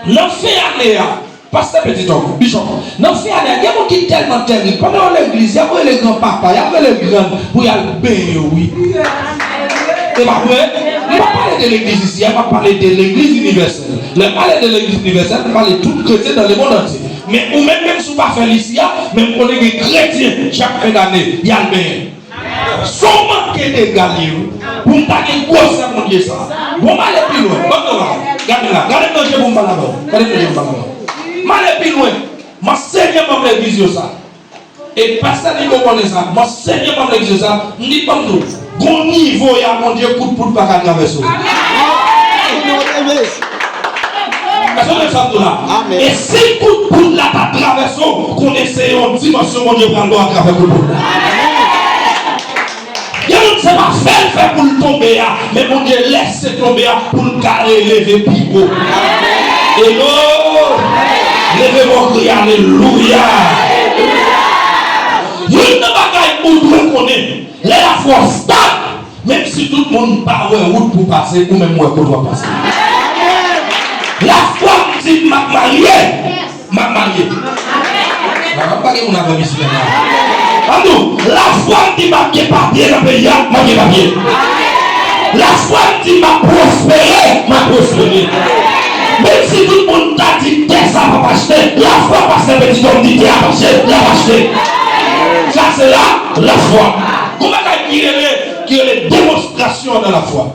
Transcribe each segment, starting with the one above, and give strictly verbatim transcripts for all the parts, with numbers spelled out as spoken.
Nan fen ane a, pastè Petit Homme, bishop, nan fen ane a, gen moun ki tèlman tèrib, pandan yo legliz, y ap rele granpapa, y ap rele grann pou y al benyen yo, wi. E pa vre? M pa pale de legliz isi a, m ap pale de legliz inivèsèl. Lè m pale de legliz inivèsèl, m pale tout kretyen dans le monde entier. Men ou menm, menm si w pa fè l isi a, men m konnen gen kretyen, chak fen dane, y al benyen. Sa w manke de gade yo, pou m pa gen gwosè Bondye sa. Bon, m ale pi lwen. Ban m nan bagay. Gade m la. Gade m nan je pou m pale avè w. Gade m nan je pou m pale avè w. M ale pi lwen. M anseye manm legliz yo sa. E pastè Nico konnen sa. M anseye manm legliz yo sa. M di, ban m di w, gon nivo y a Bondye kout poud pa ka travèse w. Èske w konn sa m di w la? Amen. E si kout poud la ta travèse w, konnen se yon dimansyon Bondye pral ba w atravè kout poud la. Gen moun se pa fè l fè pou l tonbe a, men Bondye lèse tonbe a pou l ka releve pi wo. Hello! Leve men w, kriye alelouya! Youn nan bagay ou dwe konnen, lè lafwa w stab, menm si tout moun pa wè wout pou pase, ou menm w wè kote w ap pase. Lafwa m di m ap marye, m ap marye. Nan, m pa gen moun avè m isi menm la. An tou, lafwa m di m ap gen papye nan peyi a, m ap gen papye. Lafwa m di m ap pwospere, m ap pwospere. Menm si tout moun ta di tè sa p ap achte, lafwa pastè Petit Homme di tè ap achte, l ap achte. Sa se la, lafwa. Gon bagay ki rele, ki rele demonstrasyon nan lafwa.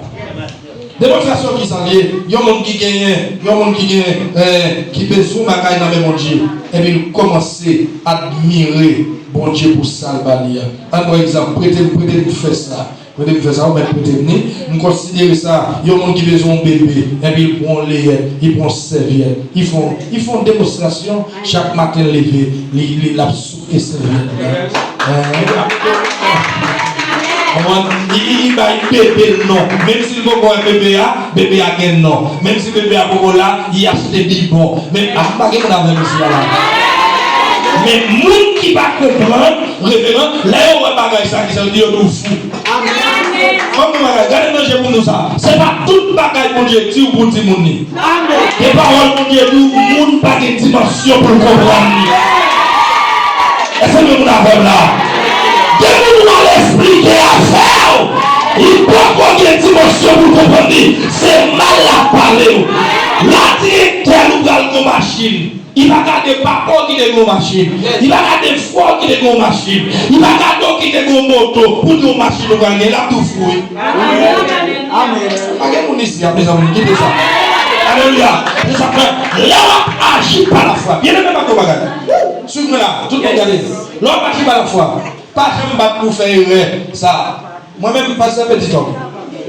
Demonstrasyon ki sa l ye? Yon moun ki genyen, yon moun ki genyen, eh, ki bezwen bagay nan men Bondye, epi l kòmanse admire Bondye pou sa l ba li a. An pran egzanp, prete m, prete m fè sa. Prete m fè sa, ou mèt prete m li. M konsidere sa, yon moun ki bezwen yon bebe, epi l pran yon leyèt, li pran yon sèvyèt, li fè yon, li fè yon demonstrasyon, chak maten l leve, li, li, l ap souke sèvyèt la. Konprann? Li, li bay bebe l non. Menm si l poko wè bebe a, bebe a gen non. Menm si bebe a poko la, li achte bibwon. Men, a, m pa gen moun avè m isi a la. Men moun ki pa konprann, reveran, lè yo wè bagay sa ki sa, yo di yo di w fou. Fò m di w bagay, gade nan je pou m di w sa. Se pa tout bagay Bondye di w pou w di moun li. Gen pawòl Bondye di w, moun pa gen dimansyon pou l konprann li. Èske gen moun avè m la? Gen moun w al esplike afè w, li poko gen dimansyon pou l konprann li. Se mal l ap pale w. La direktè nou pral gon machin. Li pa gade papa w ki te gen yon machin. Li pa gade frè w ki te gen yon machin. Li pa gade w ki te gen yon moto. Pou di w machin ou pral gen, l ap di w fou wi. Amen. Pa gen moun isi a, mezanmi, kite sa. Alelouya. Se sa k fè, lè w ap aji pa lafwa. Byeneme, m ap di w bagay. Swiv mwen la, tout moun gade. Lè w ap aji pa lafwa, pa janm bat pou w fè erè sa. Mwen menm, pastè Petit Homme,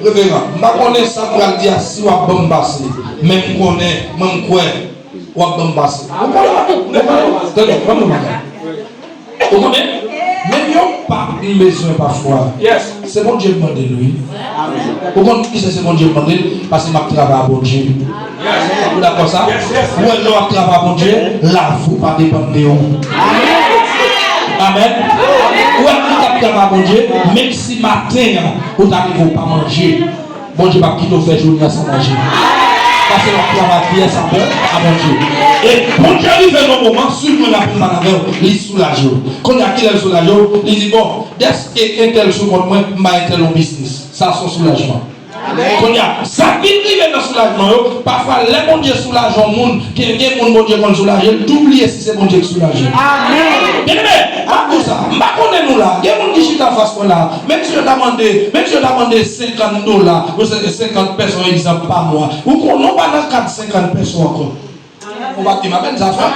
reveran, m pa konnen sa m pral di a si w ap ban m pase, men m konnen, mwen m kwè w ap ban m pase. Ou konnen, ou konnen, tande, ban m yon bagay. Ou konnen, menm yon pa m bezwen pafwa, se Bondye m mande l wi. Ou konn poukisa se Bondye m mande l? Paske m ap travay a Bondye. Ou dakò sa? Ou wè lè w ap travay a Bondye, lavi w pa depann de ou. Amèn. Ou wè moun k ap travay a Bondye, menm si maten an ou ta rive ou pa manje, Bondye p ap kite w fè jounen an san manje. Paske w ap travay ak pyès a Bon-, a Bondye. E Bondye rive nan moman, swiv mwen la pou m pale avè w, li soulaje w. Kounye a kilè l soulaje w? Li di, bon, dèske entèl sou kont mwen, m bay entèl yon biznis. Sa se yon soulajman. Kounye a, sa k vin rive nan soulajman yo, pafwa lè Bondye soulaje yon moun, gen, gen moun Bondye konn soulaje l, tou bliye si se Bondye k soulaje l. Byeneme, m ap di w sa, m pa konnen nou la, gen moun ki chita anfas mwen la, menm si yo ta mande, menm si yo ta mande senkant dola, ou se senkant pèso, egzanp, pa mwa, ou konnen w pa nan kad senkant pèso ankò. Ou pa t di m amèn, Zafran?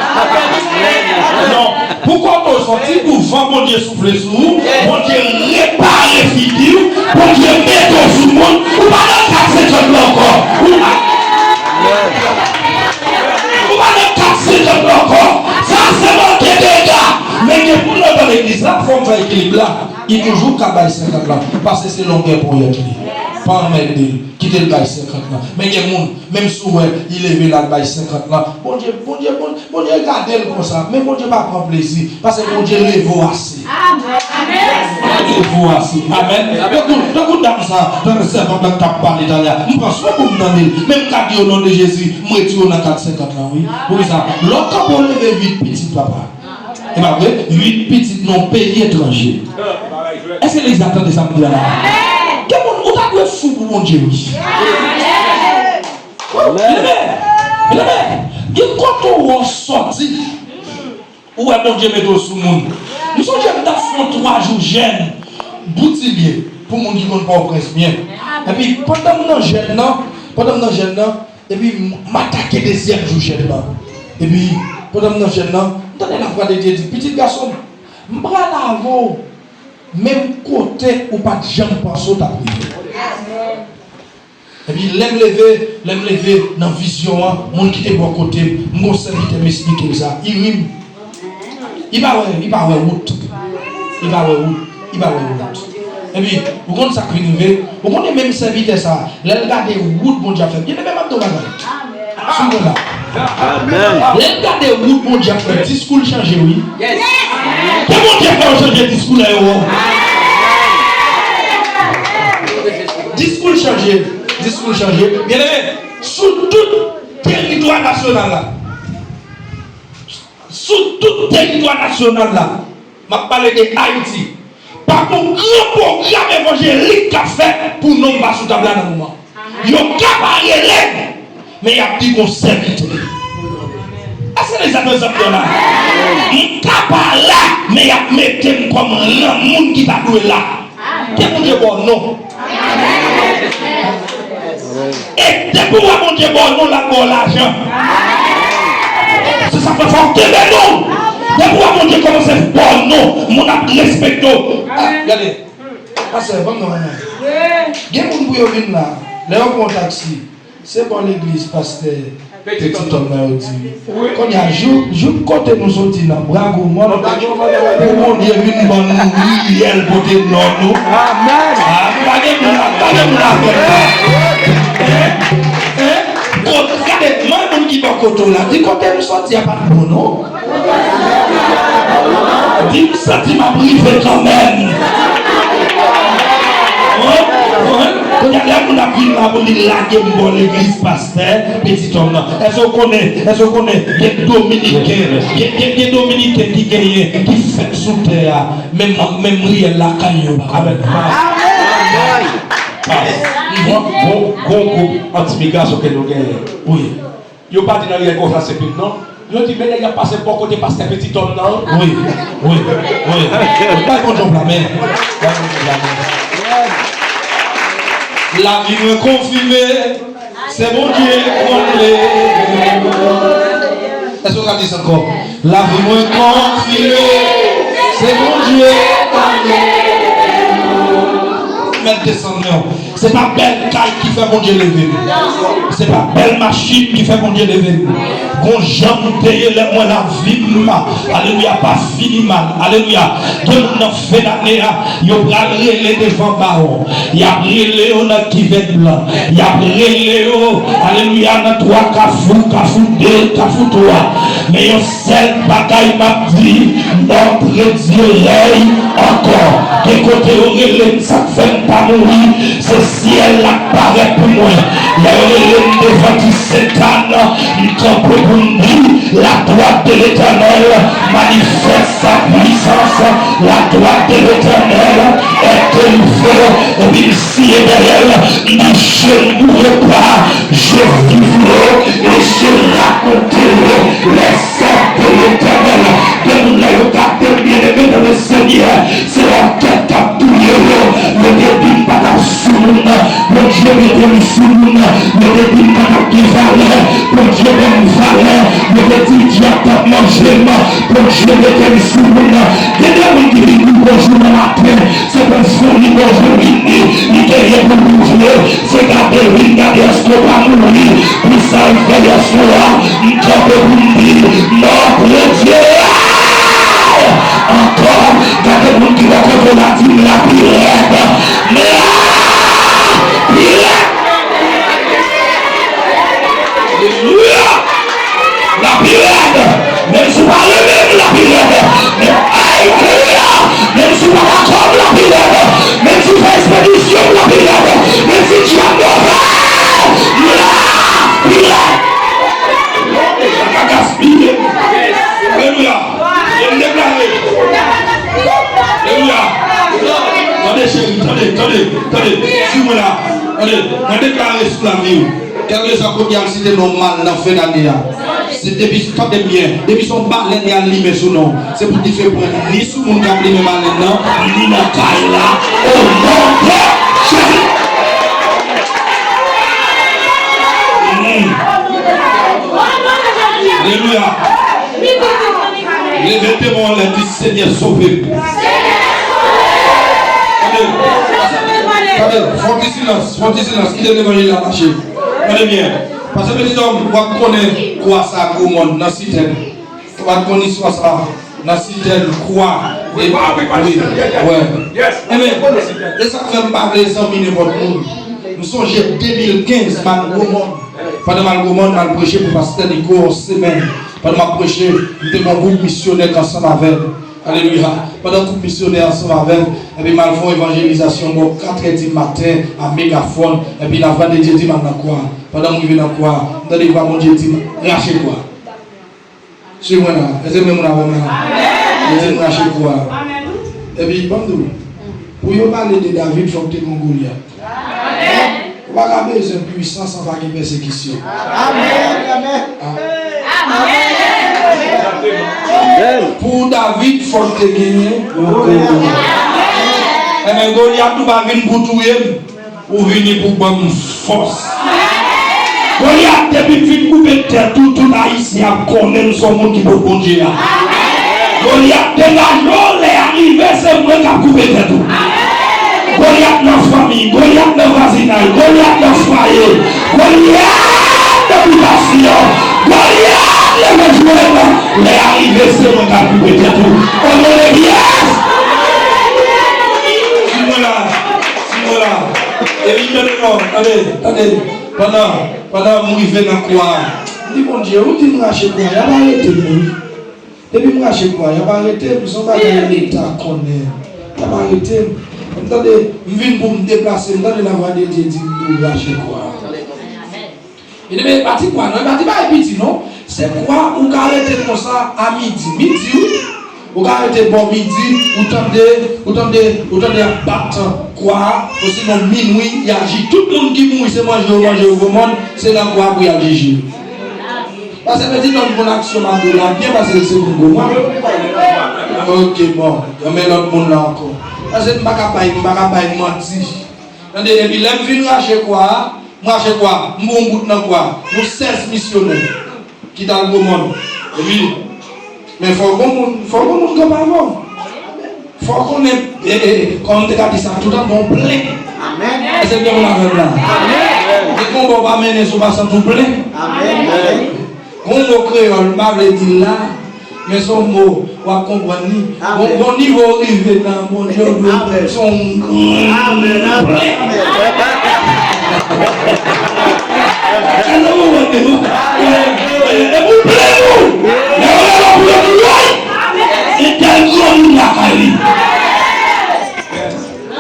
Non. Pou kote w soti, pou van Bondye soufle sou ou, Bondye repare figi w, Bondye mete w sou moun, ou pa nan kad senkant la ankò. Ou pa, ou pa nan kad senkant la ankò. Sa se manke dega. Men gen moun nan legliz la, fò m fè ekilib la. Li toujou ka bay senkant la. Paske se longè ponyèt li. Pa anmède l. Kite l bay senkant la. Men gen moun, menm si w wè, li leve l al bay senkant la. Bondye, Bondye, Bondye, Bondye gade l konsa. Men Bondye pa pran plezi. Paske Bondye leve w ase. Amèn. Voici. Amèn. Tankou, tankou dam sa, tankou sèvant la k t ap pale talè a. M pran swen pou m tande l. Men m ka di, o non de Jezi, m retire w nan kat senkant lan, wi. Poukisa? Lè w kanpe, w leve uit pitit, papa. E pa vre? Uit pitit nan peyi etranje. Èske legliz la tande sa m di la? Gen moun, ou ta dwe fou pou Bondye, wi. Leve, leve. Gen kote w sòti. Ou wè Bondye mete w sou moun. M sonje m t ap fè yon twa jou jèn Boutilye pou moun ki konn Pòtoprens byen. Epi pandan m nan jèn nan, pandan m nan jèn nan, epi m, m atake dezyèm jou jèn nan. Epi pandan m nan jèn nan, m tande lavwa de Dye di, pitit gason m, m pral avè w menm kote ou pa t janm panse w t ap rive. Epi lè m leve, lè m leve nan vizyon an, moun ki te bò kote m, m gon sèvitè m esplike l sa, li ri m. Li pa wè, li pa wè wout. Li pa wè wout. Li pa wè wout. Epi, ou konn sa k vin rive? Ou konnen menm sèvitè sa, lè l gade wout Bondye ap fè, byeneme, m ap di w bagay. Sou mwen la. Amèn. Lè l gade wout Bondye ap fè, diskou l chanje, wi. Ke Bondye fè yo chanje diskou lè yo wè w. Diskou l chanje. Diskou l chanje. Byeneme, sou tout teritwa nasyonal la, sou tout teritwa nasyonal la, m ap pale de Ayiti, pa gon gran pwogram evanjelik k ap fèt pou non m pa sou tab la nan moman. Yo ka pa rele m, men y ap di gon sèvitè. Èske legliz la pran egzanp la? M ka pa la, men y ap mete m kòm moun ki pa dwe la. Ke Bondye ba w non. E depi w wè Bondye ba w non, l ap ba w lajan. Se sa k fè fò w kenbe non. Depi w wè Bondye kòmanse ba w non, moun ap respekte w. Ah, gade. Pastè, ban m non, manman. Gen moun pou yo vin la. Lè yo pran yon taksi, se bò legliz pastè Petit Homme nan yo di. Kounye a, jou, jou kote nou soti nan Bwa Gomòn, pou Bondye vin ban nou riyèl pote non nou. Amèn. Ah, pa gen moun la, pa gen moun la fè sa. Hein? Hein? Kot, gade, mwen moun ki bò kote w la, di kote m soti a pa t bon non. Di m santi m ap rive kanmenm. Wi, wi. Kounye a, lè moun ap vin la pou li lage m bò legliz pastè Petit Homme nan. Èske w konnen, èske w konnen, gen Dominiken, gen, gen, gen Dominiken ki genyen, ki fèt sou tè a, menm, menm riyèl lakay yo pa konn. Amèn. Gon, gon, gon gwoup anti-migrasyon ke nou genyen. Wi. Yo pa di nan riyèl Konfrans Senpit non. Yo di men nèg y ap pase bò kote pastè Petit Homme nan. Wi, wi, wi. Bay Bondye yon pla men. Bay Bondye yon pla men. Lavi mwen konfime, se Bondye k konn leve m. Èske w ka di sa ankò? Lavi mwen konfime, se Bondye k konn leve m. Mèt desann non. Se pa bèl kay ki fè Bondye leve m. Se pa bèl machin ki fè Bondye leve m. Gon jan m te ye lè m wè lavi m, alelouya, pa fini mal. Alelouya. Gen moun nan fen ane a, yo pral rele devan bawon. Y ap rele yo nan kivèt blan. Y ap rele yo, alelouya, nan twa kafou, kafou de, kafou twa. Men yon sèl bagay m ap di, Notre Dieu règne encore. Gen kote yo rele m, sa k fè m pa mouri, se syèl la k parèt pou mwen. Lè yo rele m devan ti Sentàn, m kanpe pou m di, la droite de l'Éternel manifeste sa puissance, la droite de l'Éternel est élevée, epi m siye dèyè l, m di, je ne mourrai pas, je vivrai et je raconterai les œuvres de l'Éternel. Gen moun la yo gade m, byeneme nan le Senyè, se òkè k ap touye yo. Yo te di m pa t ap sou moun, Bondye mete m sou moun. Yo te di m pa t ap gen valè, Bondye ban m valè. Yo te di dyab t ap manje m, Bondye mete m sou moun. Gen de moun ki vin di bonjou nan maten, se pou fon li bonjou vin di, li genyen pou l bouje. Se gade vin gade èske w pa mouri pou sa l fè yèswa. M kanpe pou m di, Notre Dieu ankò. Gade moun ki bò kote w la, di m la pi rèd. M la pi rèd. Alelouya. La pi rèd. Menm si w pa renmen m, la pi rèd. Menm, alelouya. Menm si w pa dakò m, la pi rèd. Tande, mwen deklare sou lavi w, kèlkeswa kote y al site non w mal nan fen dane a, se depi, tande m byen, depi se yon balèn y al limen sou non w, se pou dife pran ni sou moun k ap limen balèn nan, ni nan kay la, o non de Jezi. Mm. Alelouya. Leve te men w anlè, di, Senyè, sove m. Tande, tande, fè yon ti silans, fè yon ti silans, kite levanjil la mache. Tande byen. Pastè Benidòm, w ap konnen kwa sa gwo mòn nan Sitèn. Ou pa t konn istwa sa nan Sitèn, kwa e, wi, wè. Enben, e sa k fè m pa vle zanmi nenpòt moun. M sonje de mil kenz, m al gwo mòn. Pandan m al gwo mòn, m al preche pou pastè Nico yon semèn. Pandan m ap preche, m te gen yon gwoup misyonè k ansanm avè m. Alelouya. Pandan gwoup misyonè ansanm avè m, epi m al fè yon evanjelizasyon bò katrè di maten a Megafon, epi lavwadedye di m al nan kwa. Pandan m rive nan kwa, m tande vwa Bondye di m, rache kwa. Swiv mwen la. Èske gen moun avè m la? Li di m rache kwa. Epi, ban m di w, pou yo pale de David, fòk te gen Golyat. Ou pa ka bezwen pwisans san pa gen pèsekisyon. Amèn. Amèn. Pou David, fòk te genyen yon Golyat. Enben, Golyat ou pa vin pou touye m. Ou vini pou ban m fòs. Golyat, depi m fin koupe tèt ou, tout Ayisyen ap konnen m se yon moun ki bò Bondye a. Golyat, degaje w, lè a rive, se mwen k ap koupe tèt ou. Golyat nan fanmi, Golyat nan vwazinay, Golyat nan fwaye, Golyat nan bitasyon, Golyat leve jwèt, lè a rive, se mwen k ap koupe tèt ou. O non de Jezi! Simon la, Simon la. Epi tande non, tande, tande. Pandan, pandan m rive nan kwa a, m di, Bondye, ou di m rache kwa a, y ap arete m, wi. Depi m rache kwa a, y ap arete m, se yon bagay Leta konnen. Y ap arete m. M tande, m vin pou m deplase, m tande lavwadedye di m pou rache kwa a. Byeneme, e pa ti kwa non, e pa ti bagay piti non. Se kwa ou ka rete konsa a midi. Midi, wi. Ou ka rete bò midi, ou tande, ou tande, ou tande y ap bat kwa a, osinon minwi, y aji. Tout moun ki mouri, se manje yo manje yo gwo mòn, se nan kwa a pou y al jije. Pastè Petit, lòt moun aksyon m ap di w la, byen pase l se moun gwo mòn. Ok, bon. Anben lòt moun la ankò. Pase m pa ka bay, m pa ka bay manti. Tande, epi lè m fin rache kwa a, m rache kwa, m pran yon bout nan kwa, nou sèz misyonè ki t al gwo mòn. Epi, men fò w gon moun, fò w gon moun kanpe avè w. Fò w konnen, e, e, e, kòman m te ka di sa, tout an gon plen. Amèn. Èske gen moun avè m la? Amèn. Depi yon bò w pa mennen si w pa santi w plen. Amèn. Gon mo kreyòl, m pa vle di l la, men se yon mo, w ap konprann li. Amèn. Gon, gon nivo w rive nan Bondye, w dwe se yon grenn plen. Amèn, amèn. Èske w konprann li, non? E, e, e pou plen ou, lè w rele pou yo di woy, se tèl granmoun lakay li.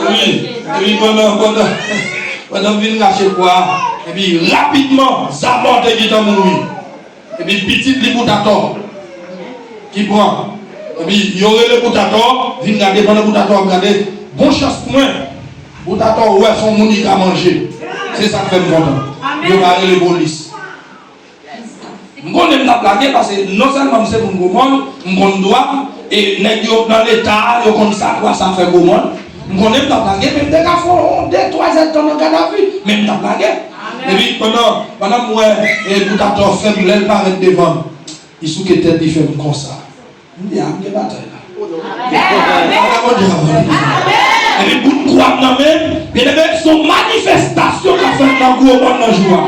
Wi, wi, pandan, pandan, pandan m vin rache kwa a, epi rapidman, Zamò te gentan mouri. Epi pitit li Boutatò ki pran. Epi yo rele Boutatò, vin gade, pandan Boutatò ap gade, bon chans pou mwen, Boutatò wè se yon moun li ka manje. Se sa k fè m kontan. Yo pa rele polis. M konnen m t ap lage, paske non sèlman m se moun gwo mòn, m konn dwa m, e nèg yo nan Leta a, yo konn sa kwa sa fè gwo mòn. M konnen m t ap lage, men m te ka fè yon de, twa zèdtan nan gadavi, men m t ap lage. Epi pandan, pandan m wè, e, Boutatò fè m, lè l parèt devan m, li souke tèt, li fè m konsa. M di, a, m gen batay la. Epi bout kwa m nan men m, byeneme, se yon manifestasyon k ap fèt nan gwo mòn nan jou a.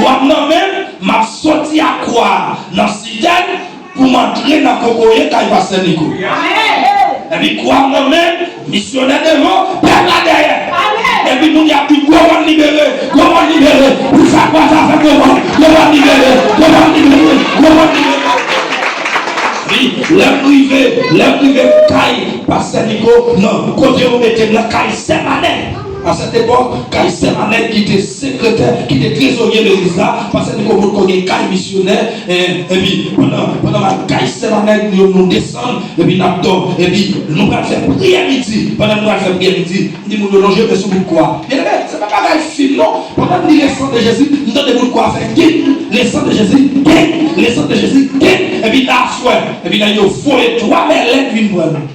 Kwa m nan men m, m ap soti ak kwa a nan Sitèn pou m antre nan kokoye kay pastè Niko. Epi kwa m nan men m, misyonè devan, pèp la dèyè. Epi moun y ap di, gwo mòn libere, gwo mòn libere, pou sa kwa sa fè gwo mòn, gwo mòn libere, gwo mòn libere, gwo mòn libere. Wi, lè m rive, lè m rive kay pastè Niko, nan kote yo mete m nan kay sè Manèg. A sèt epòk, kay sè Manèg ki te sekretè, ki te trezorye legliz la, pastè Niko potko gen kay misyonè, e, epi pandan, pandan m al kay sè Manèg, yo, nou desann, epi n ap dòmi, epi nou pral fè priyè midi. Pandan nou pral fè priyè midi, m di moun yo lonje men sou bout kwa. Byeneme, se pa Bagay fin non. Pandan m di le sang de Jésus, m tande bout kwa fè git. Le sang de Jésus, git. Le sang de Jésus, git. Epi nan aswè, epi nèg yo voye twa bèlèt vin pran nou.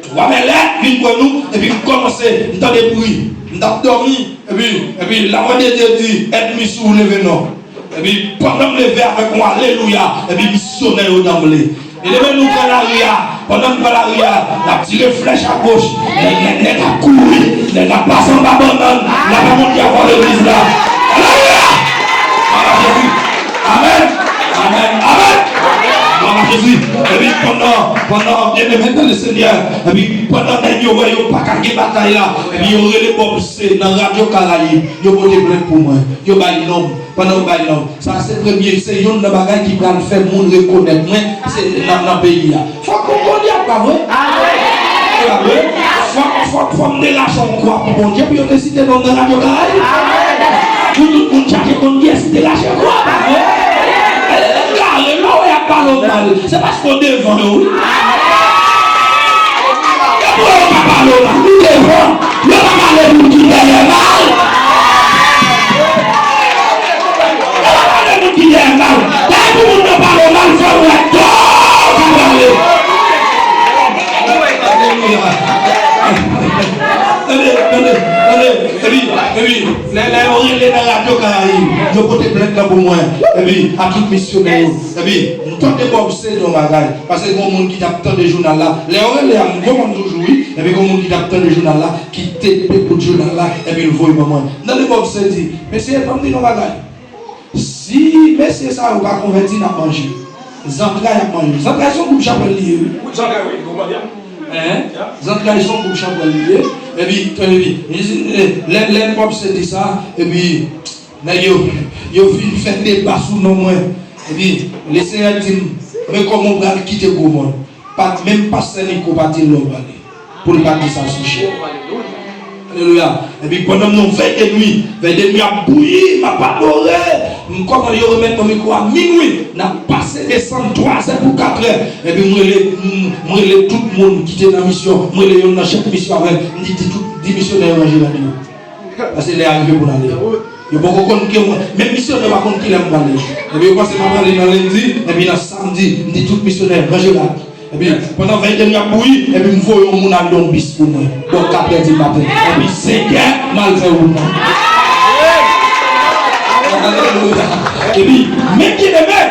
Twa bèlèt vin pran nou, epi m kòmanse, m tande bri. M t ap dòmi, epi, epi Lavwadedye di, èdmi si w leve non. Epi pandan m leve avèk yon alelouya, epi misyonè yo danble. Byeneme, nou pran lari a. Pandan n pran lari a, n ap tire flèch agoch. Nèg, nèg, nèg ap kouri. Nèg ap pase anba bannann. N ap monte avè legliz la. Alelouya! Glwa a Jezi. Amèn. Amèn. Amèn. Glwa a Jezi. Epi pandan, pandan, byeneme nan le Senyè, epi pandan nèg yo wè yo pa ka gen batay la, epi yo rele Bob C nan Radyo Karayib. Yo pote plent pou mwen. Yo bay non m. Pandan yo bay non m. Sa se premye, se youn nan bagay ki pral fè moun rekonèt mwen, se nan, nan peyi a. Fòk nou Golyat, pa vre? Se pa vre? Fòk, fòk, fòk m te rache yon kwa pou Bondye, pou yo te site non m nan Radyo Karayib. Pou tout moun chache konn kiyès ki te rache kwa, pa vre? Kare, lè w wè y ap pale w mal, se paske w devan yo, wi. E pou yo pa pale w mal, ou devan. Yo pa pale moun ki dèyè mal. Yo pa pale moun ki dèyè mal. Dèyè pou moun nan pale w mal, fò w wè do w ka pale. Tande, tande, tande. Epi, epi, lè, lè yo rele nan Radyo Karayib, yo pote plent lan pou mwen. Epi, a tout misyonè yo. Epi, m tande Bob se yon bagay. Paske gon moun ki t ap tande jounal la. Lè yo rele a, m konprann toujou, wi. Epi gon moun ki t ap tande jounal la, ki te pe kout jounal la, epi l voye ban mwen. Nan lepòk, se di, mesye, ban m di nou bagay. Si mesye sa yo pa konvèti, n ap manje. Zantray ap manje. Zantray se yon gwoup chanpwèl li ye, wi. Wi, zantray, wi, wi, wi. Hein? Zantray se yon gwoup chanpwèl li ye. Epi, epi, lè, lè lepòk se di sa, epi, nèg yo, yo fin fè deba sou non mwen. Epi, Lesenyè di m, men kòman w pral kite gwo mòn. Pa, menm pastè Niko pa di l lè w prale. Pou l pa di sa sou chè. Alelouya. Epi pandan m nan vèy de nwi, vèy de nwi ap bouyi, m ap adore. M kòman yo remèt mwen mikwo a minwi. N ap pase desann twazè pou katrè. Epi m rele, m, m rele tout moun ki te nan misyon. M rele youn nan chèf misyon avè m. M di, di tout, di misyonè yo ranje rad yo. Paske lè a rive pou n ale. Yo poko konn ke mwen, menm misyonè pa konn kilè m prale. Epi yo panse m ap prale nan lendi, epi nan samdi, m di tout misyonè, ranje rad. Epi, pandan vennde n ap bouyi, epi m voye yon moun al nan yon bis pou mwen. Bò katrè di maten. Epi senkè, m al fè wout mwen. Alelouya. Epi, men ki leve,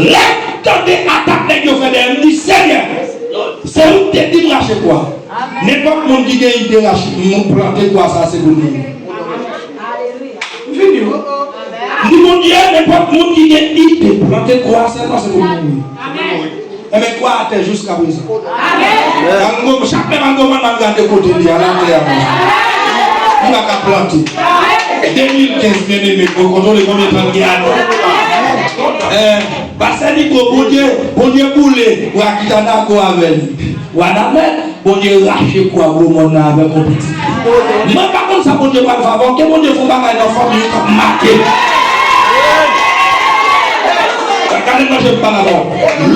lè m tande atak nèg yo fè dèyè m, m di, Senyè, se ou ki te di m rache kwa. Nenpòt moun ki gen ide rache, moun plante kwa sa, se pou l mouri. M fini, wi. M di, Bondye, nenpòt moun ki gen ide plante kwa sèlman, se pou l mouri. Enben, kwa atè jiskaprezan. Malgre, chak lè malgre w al gade kote li a, l atè a menm. Li pa ka plante. De mil kenz, byeneme, ou kontwole konbyen tan l gen atè. Eh, pastè Niko, Bondye, Bondye boule Wakitanago avè li. Wanament, Bondye rache kwa gwo mòn nan avèk yon pitit. Mwen pa konn sa Bondye pral fè avè w. Ke Bondye fè yon bagay nan fanmi w k ap make. Gade manje m pale avè w.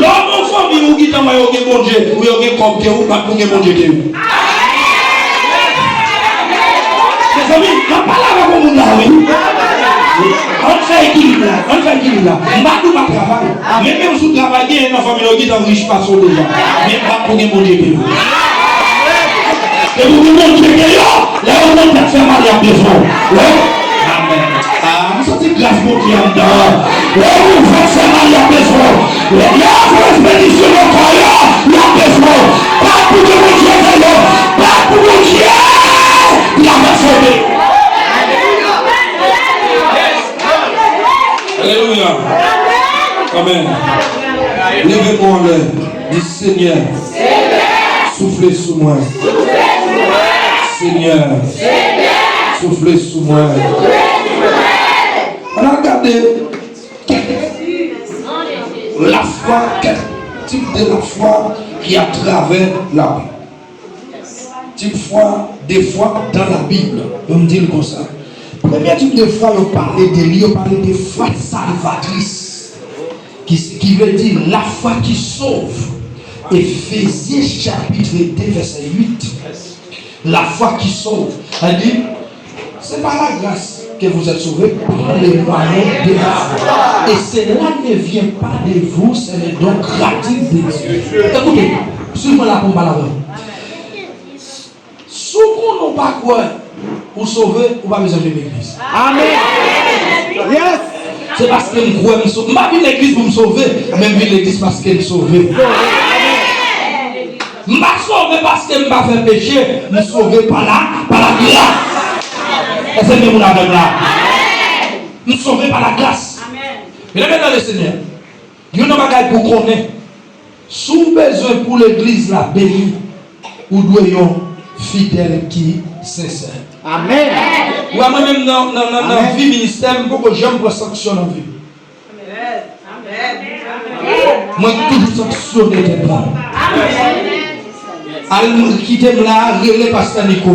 Lè w nan fanmi w, ou gentan wè yo gen Bondye, ou yo gen kòb ke ou, bat pou gen Bondye ke ou. Mezanmi, m ap pale avèk yon moun la, wi. Ann fè ekilib la, ann fè ekilib la. M pa di w pa travay. Men menm si w travay, genyen nan fanmi yo ki gentan rich pase w deja. Men bat pou gen Bondye ke yo. Depi w gen Bondye ke yo, lè yo nan tèt fè mal, y ap defann w. Wi. Amèn. Ah, m santi gras Bondye anndan. Lè yo nan tèt fè mal, y ap defann w. Lè yo fè ekspedisyon nan kò yo, y ap defann w. Bat pou gen Bondye ke yo. Bat pou Bondye. L ap sove. Alelouya. Amèn. Leve men w anlè. Di, Senyè, soufle sou mwen. Senyè, soufle sou mwen. Ann al gade kèk lafwa, kèk tip de lafwa ki atravè Labib. Tip fwa, de fwa dans la Bible. Yo m di l konsa. Premye tip de fwa yo pale de li, yo pale de fwa salvatris. Ki, ki vle di lafwa ki sove. Efezyen chapitre de vèsè uit. Lafwa ki sove. Elle dit, c'est par la grâce que vous êtes sauvés, par les moyens de la foi. Et cela ne vient pas de vous, c'est le don gratuit de Dieu. Écoutez, suivez-moi là pour parler. Si w konnen w pa kwè, ou sove, ou pa bezwen vin legliz. Amen. Yes. Se paske m kwè m sove. M pa vin legliz pou m sove, men m vin legliz paske m sove. M pa sove paske m pa fè peche, m sove pa la, pa la gras. Èske gen moun avè m la? M sove pa la gras. Bien-aimés dans le Seigneur, youn nan bagay pou konnen, si w bezwen pou legliz la beni, ou dwe yon fidèl ki sensè. Amen. Ou wè mwen menm nan, nan, nan, nan vi ministè, m poko janm pran sanksyon nan vi m. Mwen toujou sanksyone tèt mwen. Al kite m la, rele pastè Nico.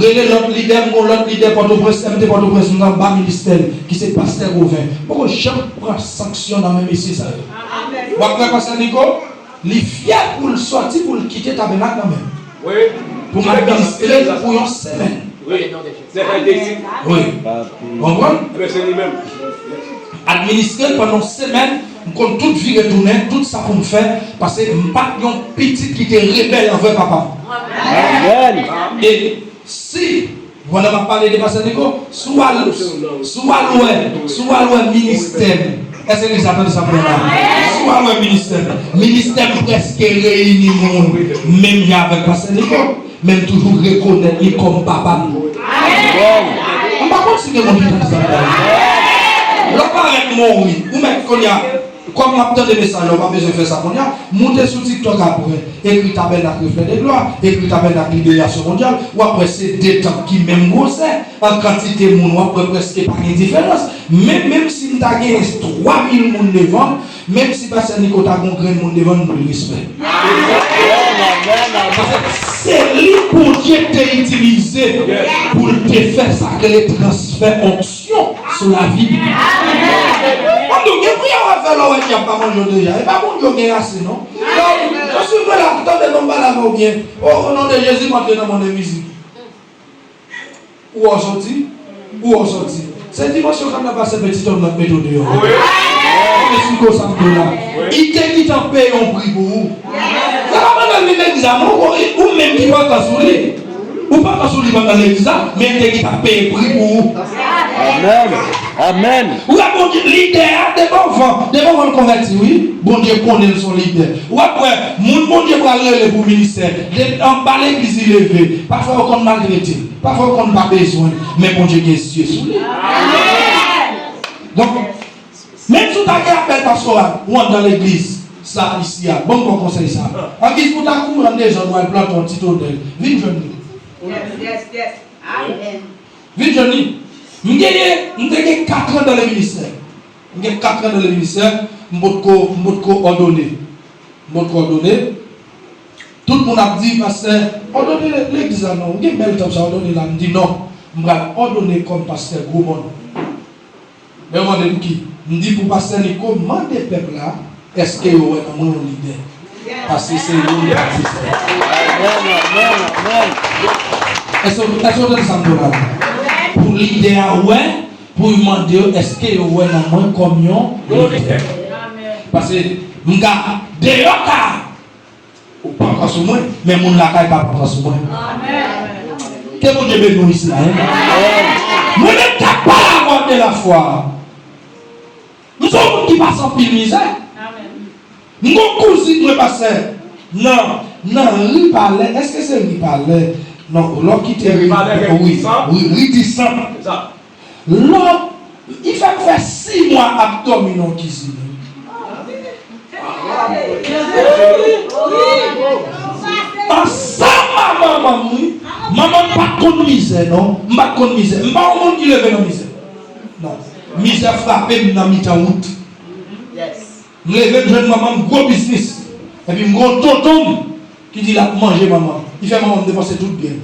Rele lòt lidè, m gon lòt lidè Pòtoprens, M T Pòtoprens, m nan ba ministè l, ki se pastè Goven. M poko janm pran sanksyon nan men mesye sa yo. W ap wè pastè Nico, li fyè pou l sòti, pou l kite tabènak nan men m. Pou m administre l pou yon semèn. Wi. Wi. Konprann? Administre l pandan yon semèn, m konn tout vire tounen, tout sa pou m fè, paske m pa t yon pitit ki te rebèl anvè papa m. Amen. E si, pandan m ap pale de pastè Nico, si w al, si w al wè, si w al wè ministè m, èske legliz la tande sa m pral la? Si w al wè ministè m, ministè m prèske reyini moun menm jan avèk pastè Nico. Men m toujou rekonèt li kòm papa m. Amen. M pa konn si gen moun ki tande sa m pale. Lè w parèt mori, ou mèt kounye a, kòm m ap tande mesaj la, ou pa bezwen fè sa kounye a, moute sou TikTok apre, ekri Tabènak Reflè de Glwa, ekri Tabènak Liberasyon Mondyal, w ap wè se de tanp ki menm gwosè, an kantite moun, w ap wè prèske pa gen diferans. Men, menm si m ta genyen twa mil moun devan m, Menm si pastè Nico ta gon grenn moun devan l, m pou l respè. Paske se li Bondye te itilize pou l te fè sa k rele transfè onksyon sou lavi li. Mwen di w, gen priyè w ap fè lè w wè dyab pa manje w deja. E pa Bondye w gen ase non. Lè w swiv mwen la, tande non m pale avè w byen. O non de Jezi, m antre nan mond envizib. Ou wè w sòti? Ou wè w sòti? Se dimansyon kanna pastè Petit Homme nan k mete w deyò. Mwen esplike w sa m di w la. Li te gentan peye yon pri pou ou. Se pa pandan l vin legliz la non, ou, ou menm ki pantan sou li. Ou pantan sou li pandan legliz la, men li te gentan peye pri pou ou. Amèn. Amèn. Ou wè Bondye, lidè a, depi anvan, depi anvan l konvèti, wi, Bondye konnen l se yon lidè. W ap wè, moun Bondye pral rele pou ministè, depi anba legliz li leve, pafwa yo konn maltrete l. Pafwa yo konn pa bezwen l, men Bondye gen zye sou li. Donk, menm si w ta gen apèl pastoral, ou anndan legliz, sa isi a, ban m ba w konsèy sa. Angiz pou w ta kouri an dezòd, w al plante yon ti tonnèl, vin jwenn nou. Yes, yes, yes. Amen. Vin jwenn li. M genyen, m te gen kat an dan le ministè. M gen kat an dan le ministè, m potko, m potko òdone. M potko òdone. Tout moun ap di, pastè, òdone legliz la non. Ou gen bèl tanp sa, òdone la. M di non. M pral òdone kòm pastè Gwomòn. Men yo mande m ki. M di pou pastè Nico mande pèp la, èske yo wè nan mwen yon lidè? Paske se yo li ap di fè. Amèn, amèn, amèn. Èske, èske w tande sa m di w la? Pou lidè a wè, pou l mande yo, èske yo wè nan mwen kòm yon lidè? Paske m ka deyò ka, ou pa pran sou mwen, men moun lakay pa pran sou mwen. Amèn. Ke Bondye beni w isi la, wi. Mwen menm k ap pale avè w de lafwa. M se yon moun ki pase anpil mizè. M gon kouzin mwen pase nan, nan ri Palè. Èske se ri Palè? Non, lè w kite ri, wi, ri, ri Disan. Lè li fè m fè sis mwa ap dòmi nan kizin. Ansanm a manman m, wi. Manman m pa t konn mizè, non. M pa t konn mizè. M pa yon moun ki leve nan mizè. Non. Mizè frape m nan mitan wout. M leve, m jwenn manman m gwo biznis. Epi m gon tonton m ki di l ap manje manman. Li fè manman m depanse tout byen l.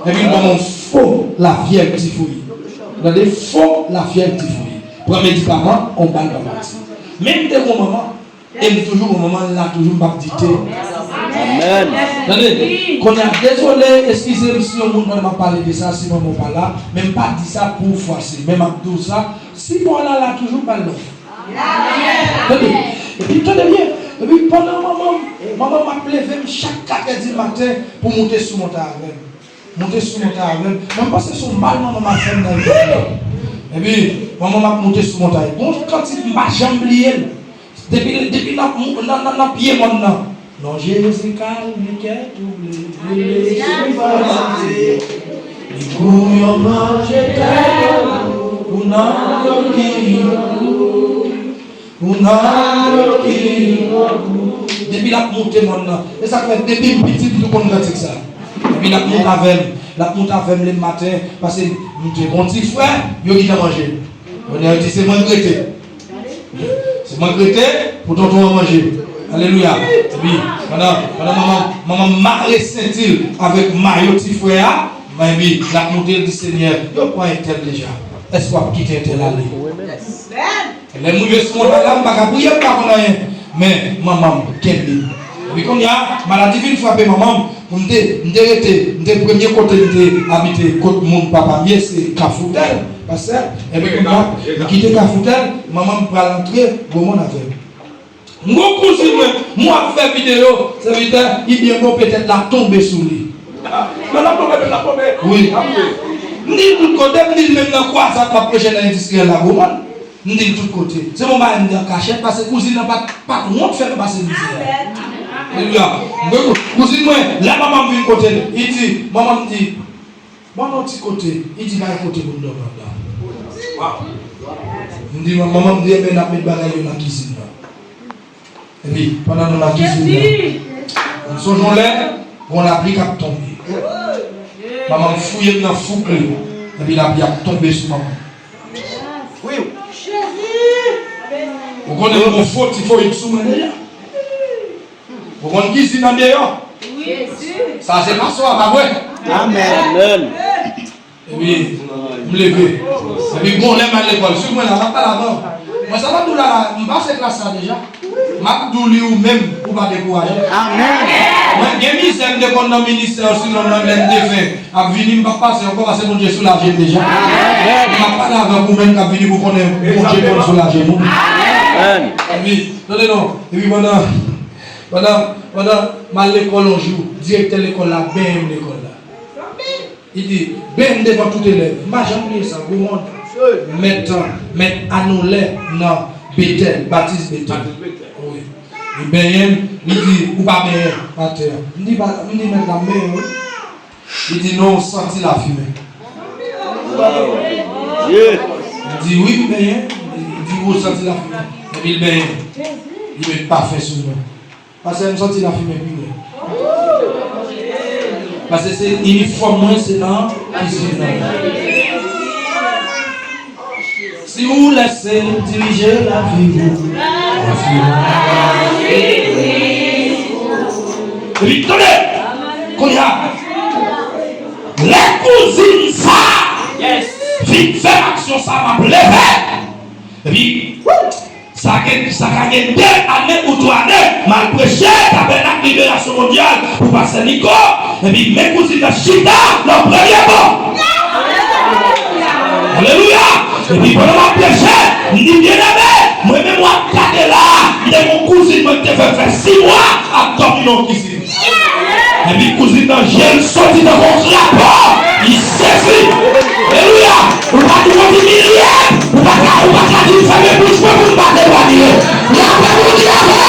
Epi l ban m yon fo lafyèv tifouyi. Tande, fo lafyèv tifouyi. Pran medikaman, on bal pa pati. Men m te gon manman, e m toujou gon manman, l la toujou, m p ap di te. Tande, kounye a, dezole, eskize m si yon moun pandan m ap pale de sa, si manman w pa la, men m pa di sa pou fwase, men m ap di w sa, si pa w la, la toujou, ba l love. Tande, epi tande byen, epi pandan manman m, manman m ap leve m chak kat è di maten pou moute sou montay avè m. Moute sou montay avè m. Men m panse se yon mal manman m ap fè m nan vi m. Epi, manman m ap moute sou montay. Gon kantite m pa janm bliye l. Depi, depi nan, nan, nan, nan pye mòn nan. Non Jezi kalme kè touble, rele sou fatige. Li kou yon manje tèt pou nan yo ki pou nan yo ki depi l ap moute mòn nan. E sa k fè depi m piti m tou konn kantik sa. Depi l ap moute avè m, l ap moute avè m lematen, paske m te gon ti frè, yo gentan manje. Kounye a yo di se mwen k rete. Se mwen k rete pou tonton an manje. Alelouya. Epi, pandan, pandan manman, manman mare senti l avèk mayo ti frè a, epi l ap moute, l di Senyè, yo pran entèl deja. Èske w ap kite entèl ale? Lè m rive sou montay la, m pa ka priye, m pa konn anyen. Men, manman m kenbe m. Epi kounye a, maladi vin frape manman m. Pou m te, m te rete, m te premye kote m te abite, kot moun papa m ye, se Kafoutèl, pastè. Epi kounye a, m kite Kafoutèl, manman m pral antre Gwomòn avè m. M gon kouzin mwen, m wè ap fè videyo, sèvitè, li byen bon, petèt l ap tonbe sou li. Men l ap tonbe, men l ap tonbe. Wi. M di l tout kote, m di l menm nan kwazad m ap preche nan endistriyèl la, Gwomòn. M di l tout kote. Se bon bagay m di an kachèt, paske kouzin nan pa t, pa t wont fè m pase mizè a. Alelouya. M di, kouzin mwen, lè manman m vin kote l, li di, manman m di, ban m yon ti kote. Li di, bay kote pou m dòmi anndan. M di, manman m di, enben, n ap met bagay yo nan kizin nan. Epi, pandan nou nan kizin nan, m sonje yon lè, gon lapli k ap tonbe. Manman m fouye m nan fouk li, epi lapli ap tonbe sou manman m. Ou konnen m gon fo tifoyid sou mwen deja. Ou konn kizin nan deyò? Sa se pastè a, pa vre? Amèn. Epi, m leve. Epi, bon, lè m al lekòl, swiv mwen la, m ap pale avè w. Mwen, sa m ap di w la, m pase klas sa deja. M ap di w li ou menm, ou pa dekouraje. Amèn. Mwen, gen mizè m te konn nan ministè, sinon nan lè m te fè, ap vini, m p ap pase ankò, paske Bondye soulaje m deja. Amèn. M ap pale avè w ou menm k ap vini pou konnen Bondye konn soulaje moun. Amèn. Epi, tande non, epi pandan, pandan, pandan m al lekòl yon jou, direktè lekòl la benyen m lekòl la. Li di, benyen m devan tout elèv. M pa janm bliye sa, Gwomòn. Mèt, mèt Anolè nan Betèl, Batis Betèl. Wi. Li benyen m, li di, ou pa benyen atè a. M di, pa, m di, mèt la, m benyen wi. Li di, non, ou santi lafimen. M di, wi, m benyen. Li di, ou santi lafimen. Epi l benyen m. Li met pafen sou mwen. Pastè, m santi lafimen pi rèd. Paske se inifòm mwen, se nan kizin nan. Si ou lèse m dirije lavi ou. Epi, tande! Kounye a, lè kouzin sa a vin fè m aksyon sa a, m ap leve. Epi, Sa gen, sa ka gen de ane ou twa ane, m al preche Tabènak Liberasyon Mondyal pou pastè Niko, epi men kouzin nan chita nan premye ban. Alelouya! Epi pandan m ap preche, m di, byeneme, mwen menm w ap gade la, m te gen yon kouzin mwen ki te fè, fè sis mwa ap dòmi nan yon kizin. Epi kouzin nan je l soti tankou yon krapo, li sezi. Alelouya! Ou pa t wont imilye, ou pa ka, ou pa ka di m fèmen bouch mwen pou m pa temwanye. Lapè Bondye avè w!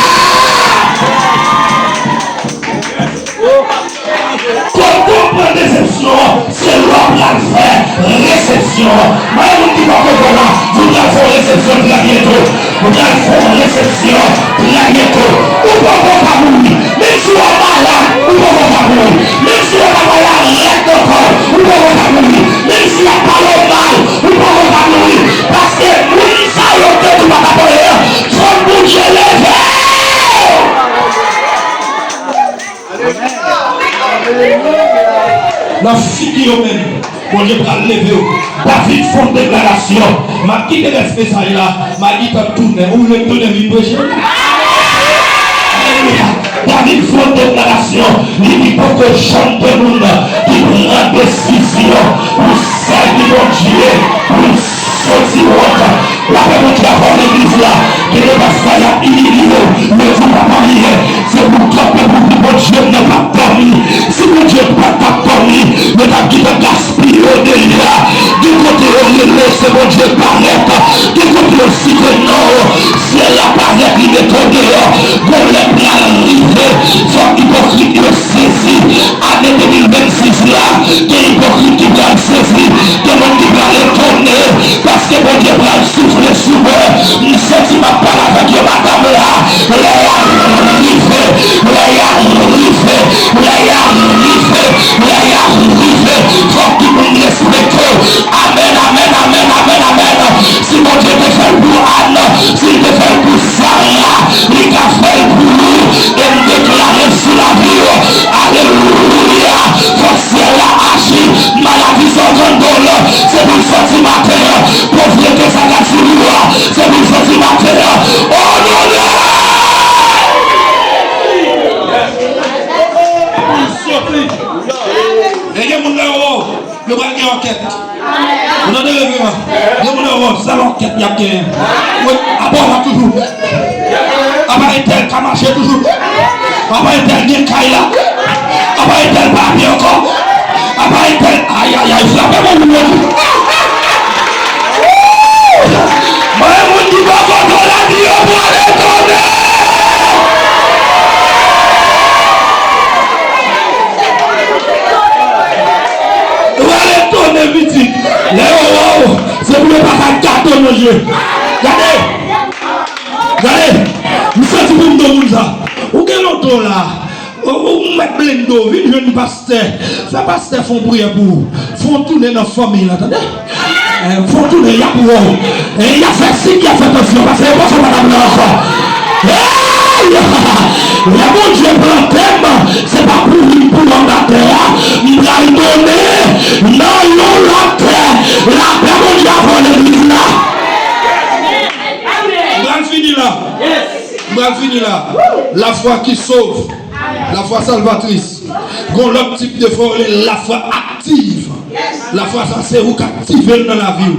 Kote w pran desepsyon an, se lè w pral fè resepsyon an. Mwen, moun ki poko fè la, nou pral fè yon resepsyon trè byento. Nou pral fè yon resepsyon trè byento. Ou poko ka mouri. Menm si w ap malad, ou poko ka mouri. Menm si yo ta voye arèt nan kò w, ou poko ka mouri. Menm si y ap pale w mal, ou poko ka mouri. Paske moun sa yo te di w pa ka pale an, fòk Bondye leve w! Nan figi yo menm, Bondye pral leve w. David fè yon deklarasyon. M ap kite rès mesaj la, m al gentan tounen. Ou vle m tounen vin preche? Alelouya. Li fè yon deklarasyon, li di poko janm gen moun ki pran desizyon pou sèvi Bondye, pou l soti wòt. Lapè Bondye avè w legliz la, gen de pastè y ap imilye w, yo di pa anyen, se pou w kanpe pou di Bondye m nan p ap dòmi. Si Bondye pa t ap dòmi, yo t ap gentan gaspiye w deja. Gen kote yo rele se Bondye parèt, gen kote yo site non w, syèl la parèt li mete w deyò. Gon lè pral rive, fòk ipokrit yo sezi. Ane de mil vennsis la, gen ipokrit ki pral sezi, gen moun ki pral etone, paske Bondye pral soufle sou mwen. M santi m ap pale avèk yo madanm la. Lè y a rive, lè y a rive, lè y a rive, lè y a rive, fòk tout moun respekte w. Amèn, amèn, amèn, amèn, amèn. Si Bondye te fè l pou Ann, si l te fè l pou Sara, li ka fè l pou ou. E m deklare sou lavi w, alelouya, fòk syèl la aji. Maladi sa w tann do l, se pou l sòti maten an. Povrete sa k ap sou ou a, se pou l sòti maten an. O non de... E gen moun la, o. Yo pral gen òkèt. Ou tande, reveran? Gen moun nan wòl, sèl òkèt y ap genyen. Wi, apa w la toujou? Apa entèl ka mache toujou? Apa entèl gen kay la? Apa entèl pa byen ankò? Apa entèl, ayayay, frape pou moun yo. Mwen, moun ki pa kontan la, di yo pral etone. Ou pral etone, pitit. Lè yo wè w, se pou yo pa ka gate w nan je. Gade! Gade! M santi pou m do moun sa. Ou gen lontan w la. Ou, ou mèt blende w, vin jwenn pastè. Fè pastè fè yon priyè pou ou. Fè yon tounen nan fanmi la, tande? Eh, fè yon tounen, y ap wè w. Eh, y ap fè sik, y ap fè tansyon, paske yo pa fè madanm nan ankò. Hey! Lè Bondye plante m, se pa pou li pou ann atè a. M pral tounen nan yon lòt tè. Lapè Bondye avè w legliz la. M pral fini la. M pral fini la. La foi qui sauve. La foi salvatrice. Gon lòt tip de fwa, yo rele lafwa aktiv. Lafwa sa, se ou k aktive l nan lavi w.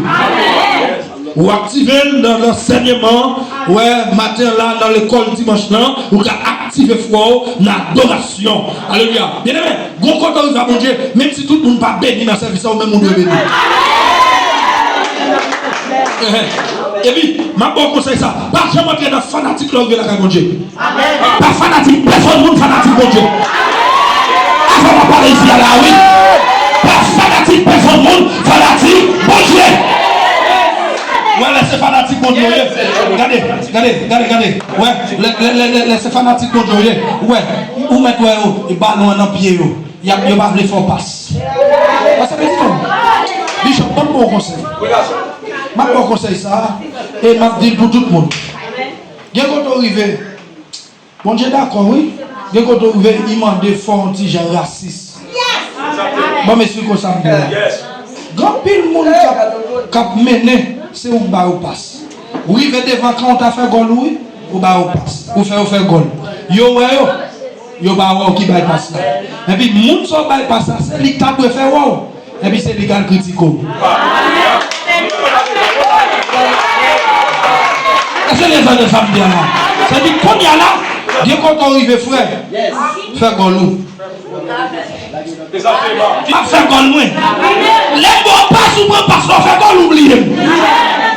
Ou aktive l nan ansèyman, wè, maten an la, nan lekòl dimanch lan, ou ka aktive fwa w nan adorasyon. Alelouya. Byeneme, gon kote w rive a Bondye, menm si tout moun pa beni nan sèvis la, ou menm ou dwe beni. Epi, m ap ba w konsèy sa, pa janm antre nan fanatik lè w rive lakay Bondye. Pa fanatik pèsonn moun, fanatik Bondye. Avan m ap pale isi a la, wi. Pa fanatik pèsonn moun, fanatik Bondye. Wè, lè se fanatik Bondye w ye. Gade, gade, gade, gade. Wè, lè, lè, lè, lè, lè se fanatik Bondye w ye. Wè, ou mèt wè yo, e balon an nan pye yo. Y ap, yo pa vle fè w pas. Pase pitit ou. Bishop, ban m ba w konsèy. M ap ba w konsèy sa, e m ap di l pou tout moun. Gen kote w rive, Bondye dakò, wi. Gen kote w rive, li mande fò w yon ti jan rasis. Ban m esplike w sa m di la. Gen anpil moun k ap, k ap mennen, se ou k ba yo pas. Ou rive devan kan, ou ta fè gòl ou, wi. Ou ba yo pas. Ou fè yo fè gòl. Yo wè yo. Yo pa wè w ki bay pas la. Epi moun sa w bay pas la, se li k ta dwe fè wè w. Epi se li k al kritike w. Èske lèzòd de sa m di a la? Sa di kounye a la, gen kote w rive, frè. Fè gòl ou. M ap fè gòl mwen. Lè m ba w pas, ou pran pas la, w fè gòl ou bliye m.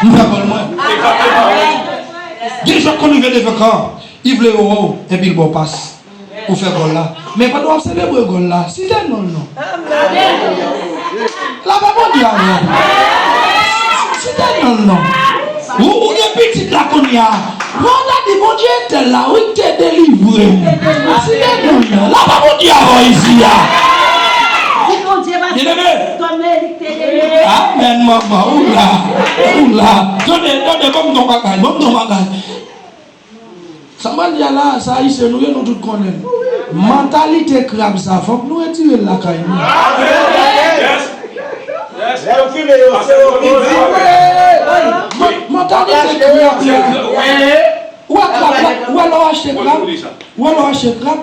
M fè gòl mwen. Gen jan konn rive devan kan, li vle yo wè w, epi l ba w pas. Ou fè gòl la. Men pandan w ap selebre gòl la, site non l non. Lapè Bondye avè w. Site non l non. Ou, ou gen pitit la kounye a. Lè w ta di Bondye entèl la, wi, ki te delivre m. Site non l non. Lapè Bondye avè w isi a. Byeneme. Amèn, manman. Ou la. Ou la. Tande, tande, ban m di w yon bagay. Ban m di w yon bagay. Sa m pral di a la, sa Ayisyen nou ye, nou tout konnen l. Mantalite krab sa, fòk nou retire l lakay nou. Man-, mantalite krab la. Ou wè krab la, ou wè lè w achte krab, ou wè lè w achte krab,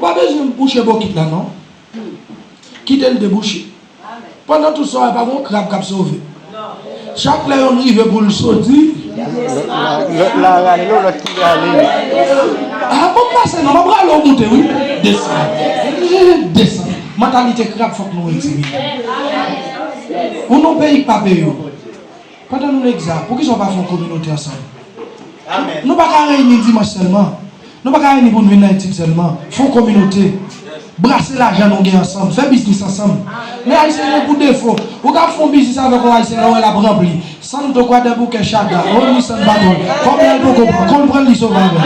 pa bezwen bouche bokit la, non. Kite l debouche. Pandan tout sa, pa gen yon krab k ap sove. Chak lè yonn rive pou l soti, lòt la rale, lòt ki rale. A, bon, pase non, m ap rale w moute, wi. Desann. Desann. Mantalite krab, fòk nou retire. Ou nan peyi k pa peye w. Pandan nou nan egza, poukisa w pa fè yon kominote ansanm? Nou pa ka reyini dimanch sèlman. Nou pa ka reyini pou n vin nan etid sèlman. Fè yon kominote. Brase lajan nou gen ansanm. Fè biznis ansanm. Men Ayisyen gen pou defo. Ou ka fè yon biznis avèk yon Ayisyen, lè w wè l ap ranpli. Santo Kwadèboukè Chada. O, Nissan Patwòl. Kòb la l poko pran. Kon l pran l, li sove avè l.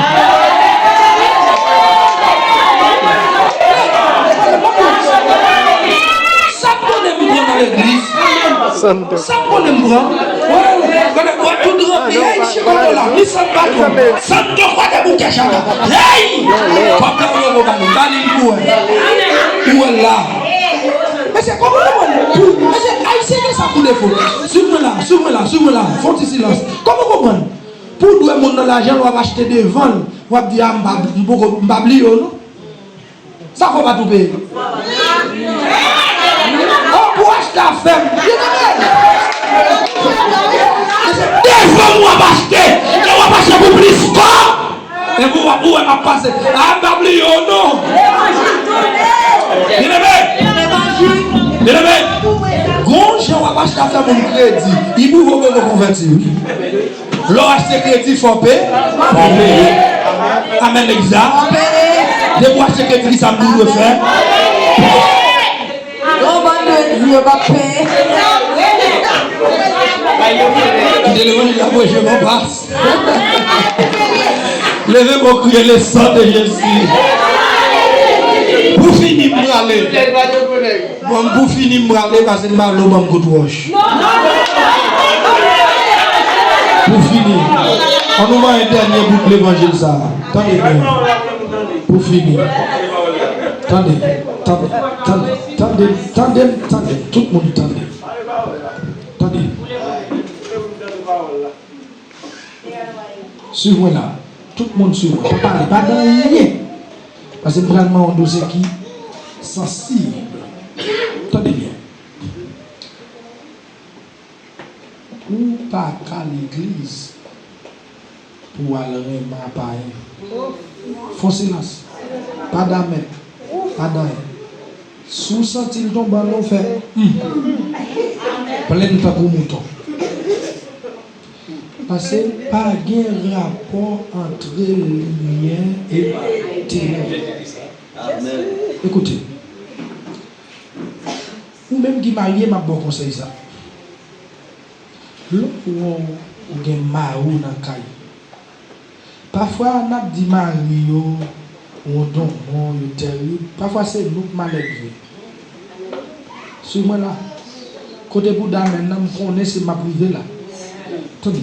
Sa k konnen m pran nan legliz? Santo. Sa m konnen m pran. Wè, gade, wè, tout ranpli. Ey, chiko la, li sann patwon. Santo, gade bouke chaka. Ey! Kòb la, ou yo ba li. Ba li pou wè. Ou wè la. Mesye, kòman ou konprann? Pou, mesye, Ayisyen gen sa pou defo. Swiv mwen la, swiv mwen la, swiv mwen la. Fè yon ti silans. Kòman ou konprann? Pou w dwe moun nan lajan, w ap achte devan l. W ap di, a, m pa, m poko, m pa bliye w, non. Sa fò pa tou peye. Oh, pou achte afè m. Li nan men. E se devan w ap achte. E w ap achte pou plis kòb. E pou w ap, ou wè m ap pase. A, m pa bliye w non. Byeneme. Byeneme. Gon jan w ap achte afè moun kredi. Li pou w poko konvèti wi. Lè w achte kredi, fò w pe-, fò w peye. Amèn, egza. Depi w achte kredi, ki sa m di w dwe fè? Yon bann kredi, yo p ap peye. Kite levanjil la preche, bon pas. Leve men w kriye, le sang de Jésus. Pou fini, m prale. Bon, pou fini, m prale, pase m pa vle w ban m kout wòch. Pou fini, ann nou manyen dènye bout levanjil sa a. Tande byen. Pou fini. Tande, tande, tande, tande, tande, tande, tout moun tande. Tande. Swiv mwen la. Tout moun swiv mwen. Pa pale, pa di anyen. Pase m pral mande yon dosye ki sansib. Tande byen. Ou pa ka legliz pou w al renmen a payen. Fon silans. Pa damèt. Pa danyen. Si w santi l tonbe anlè w, fè hum. Plenn tankou mouton. Paske pa gen rapò antre limyè e tenèb. Amen. Ekoute, ou menm ki marye, m ap ba w konsèy sa. Lè w wè w gen mari w nan kay, pafwa n ap di mari yo wondonmon, yo tèrib. Pafwa se nou k malèt vre. Swiv mwen la. Kote bouda m nan, m konnen se m ap rive la. Tande.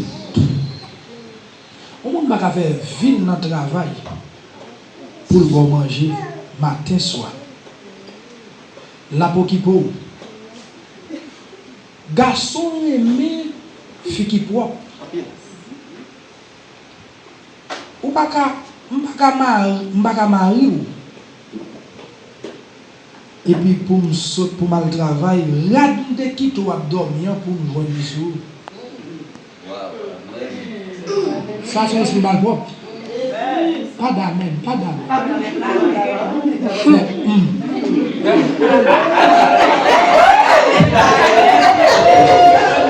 Yon moun pa ka fè vin nan travay pou l ba w manje maten, swa. L ap okipe w. Gason renmen fi ki pwòp. Ou pa ka, m pa ka mari, m pa ka mari w. Epi pou m sot pou m al travay, rad m te kite w ap dòmi an pou m jwenn li sou ou. Sa se yon espri malpwòp. Pa damèn, pa damèn. Fè, hmm.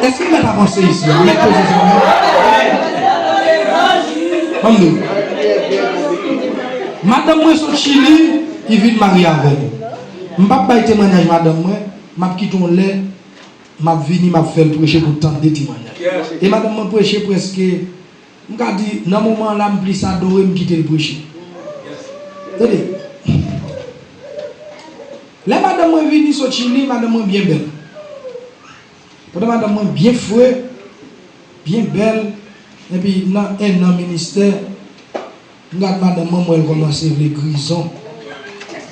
Èske mèt avanse isi a? Mèt poze sa. Ban m di w. Madanm mwen sot Chili, li vin marye avè m. M p ap bay temwanyaj madanm mwen, m ap kite yon lè, m ap vini, m ap fè l preche pou tande temwanyaj. E madanm mwen preche prèske, m ka di, nan moman an la, m plis adore, m kite l preche. Tande. Lè madanm mwen vini sot Chili, madanm mwen byen bèl. Pandan madanm mwen byen fre, byen bèl, epi nan enn an ministè, m gad madanm mwen, m wè l kòmanse vle grizon.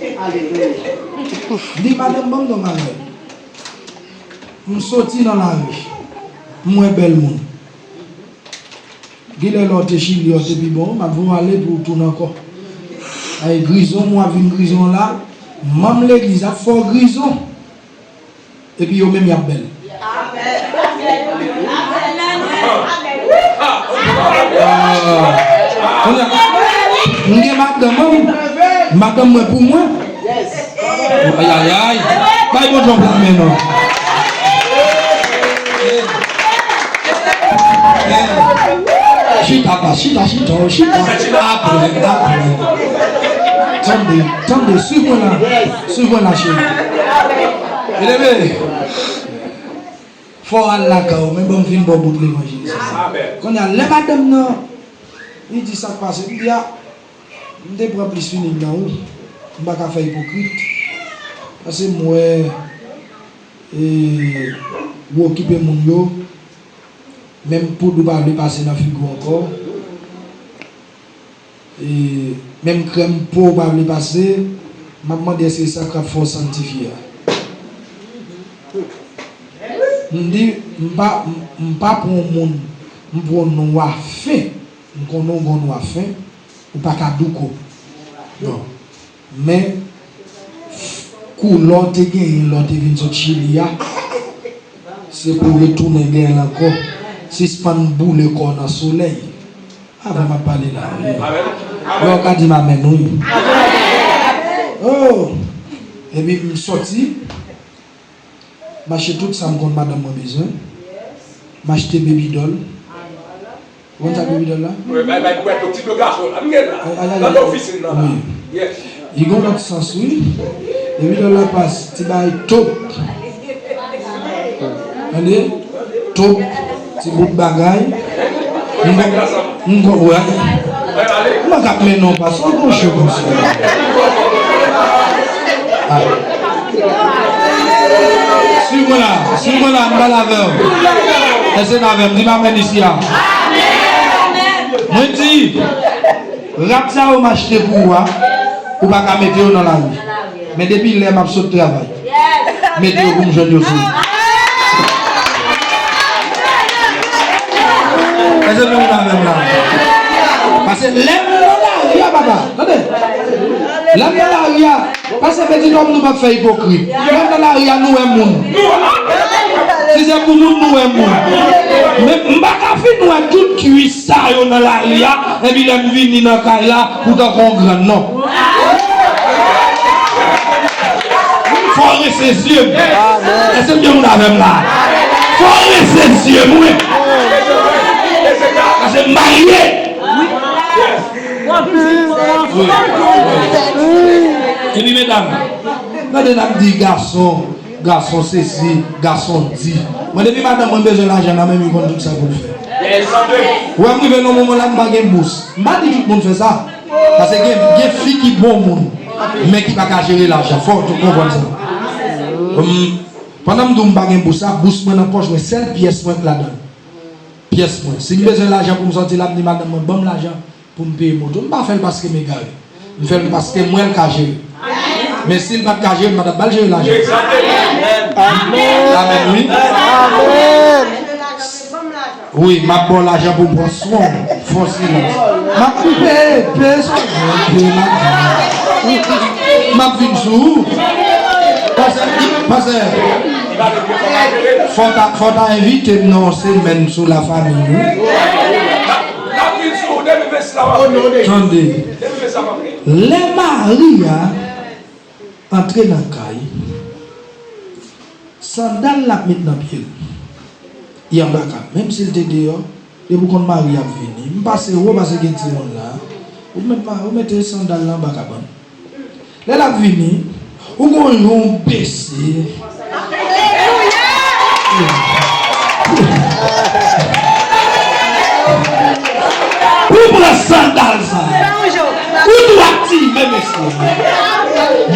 M di, "Madanm, ban m di w yon bagay. M soti nan lari, m wè bèl moun. Genlè lè w te Chili, w te pi bon, m ap voye w ale pou w tounen ankò." Ay, grizon, mwen ap vin grizon la. Manm legliz ap fè w grizon. Epi yo menm y ap bèl. Ah, kounye a, m gen madanm, madanm mwen pou mwen. Ayayay. Bay Bondye yon pla men non. Chita, pa, chita, chita, chita. Apre, apre. Tande, tande, swiv mwen la. Swiv mwen la, cheri. Byeneme, fò w al lakay ou, men ban m fin ba w bout levanjil sa. Kounye a, lè madanm nan, li di sa k pase, m di, a, m te pran plis finig nan ou, m pa ka fè ipokrit. Paske m wè, e, ou okipe moun yo, menm poud ou pa vle pase nan figi w ankò. E, menm krèm po w pa vle pase, m ap mande èske sa k ap fè w sanntifye a. M di, m pa, m, m pa pran yon moun, m pran yon nwa fen, m konnen w gon nwa fen, ou pa ka douko. Non. Men, koulè w te genyen lè w te vin sot Chili a, se pou w retounen genyen l ankò. Sispann boule kò w nan solèy. Avè m ap pale la, wi. Lè w ka di m amèn, wi. Oh! Epi m soti, m achte tout sa m konn madanm mwen bezwen. M achte baby doll. Ou konn sa baby doll la? Wi, bay, bay, pou wè tout ti do gason la. M gen la. Ay, ay, ay, nan ofisin nan la. Wi. Yes. Li gon lòt sans, wi. Baby doll la pas, ti bagay top. Tande? Top, ti bout bagay. M gon, m gon, wè. M pa ka mennen w pas, w gon cho konsa. Ah. Swiv mwen la, swiv mwen la, m pale avè w. Èske n avè m? Di m amèn isi a. Mwen di, rad sa yo m achte pou ou a, ou pa ka mete yo nan lari. Men depi lè m ap sot travay, mete yo pou m jwenn yo sou. Èske nou menm avè m la? Paske lè m nan lari a, papa, tande. Lè m nan lari a, paske pitit òm nou p ap fè ipokrit. Lè m nan lari a, nou wè moun. Si se pou moun, nou wè moun. Men m pa ka fin wè tout kuis sa yo nan lari a, epi lè m vini nan kay la, ou tankou yon grann non. Fò w rese zye m. Èske m gen moun avè m la? Fò w rese zye m, wi. Paske m marye. Wi. Epi medam, tande n ap di gason, gason sesi, gason di. Mwen depi madanm mwen bezwen lajan nan men m, li konn tout sa pou l fè. Ou wè m rive nan moman la, m pa gen bous. M pa di tout moun fè sa. Paske gen, gen fi ki bon moun, men ki pa ka jere lajan. Fò w konprann sa. Hum, pandan m di w m pa gen bous la, bous mwen nan pòch mwen, sèl pyès mwen k ladan l. Pyès mwen. Si m bezwen lajan pou m sòti la, m di madanm mwen, ban m lajan pou m peye moto. M pa fè l paske m egare. M fè l paske m wè l ka jere. Men si l pa t ka jere, m pa t ap ba l jere lajan. Amèn. Amèn, wi. Amèn. Wi, m ap ba w lajan pou m pran swen w. Fè w silans. M ap peye, peye swen w, peye lajan. M ap vin sou ou. Pastè, pastè, fò w ta, fò w ta envite m nan yon semèn sou lafanmi, wi. Tande. Lè mari a antre nan kay, sandal l ap met nan pye l. Li anba kab. Menm si l te deyò, depi w konn mari ap vini. M pase wo paske gen timoun la. Ou met ma-, ou mete sandal la anba kabann. Lè l ap vini, ou gon yon bese. Ou pran sandal sa. Ou tou aktive, mesye.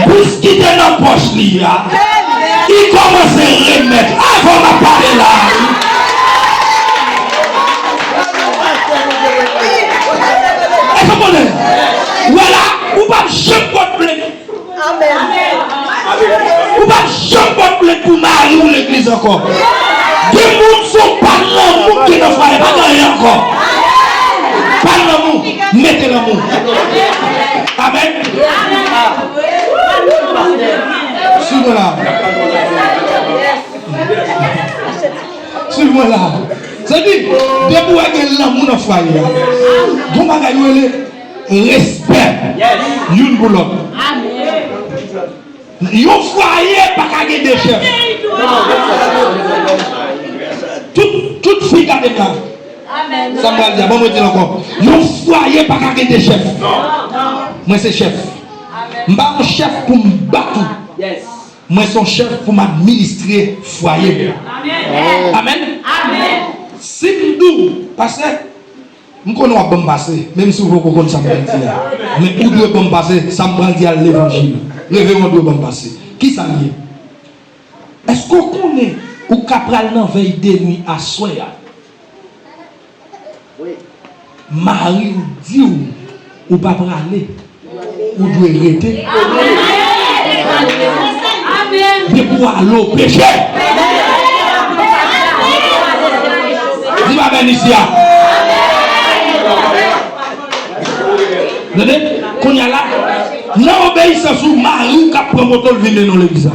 Bous ki te nan pòch li a, li kòmanse remèt. Avan m ap pale la. Èske w konnen? Wè la, ou p ap janm konn plenn. Amèn. Ou p ap janm pot plent pou mari w legliz ankò. Gen moun sou pa lanmou ki nan fwaye, pa gen anyen ankò. Pa lanmou, mete lanmou. Amèn. Fò gen lanmou nan fwaye a. Gon bagay yo rele respè youn pou lòt. Yon fwaye pa ka gen de chèf. Tout, tout fi gade m la. Sa m pral di a, bon, mwen di l ankò. Yon fwaye pa ka gen de chèf. Mwen se chèf. M pa yon chèf pou m bat ou. Mwen se yon chèf pou m administre fwaye m. Amèn. Si m di w, pastè, m konnen w ap ban m pase, menm si w poko konn sa m pral di a. Men ou dwe ban m pase, sa m pral di a levanjil. Reveyon dwe ban m pase. Kisa l ye? Èske w konnen ou ka pral nan vèy de nwi aswè a? Mari w di w ou pa prale, ou dwe rete. Depi w ale w peche. Di m amèn isi a. Tande, kounye a la, nan obeyisans ou, mari w k ap pran moto l vin mennen w legliz la.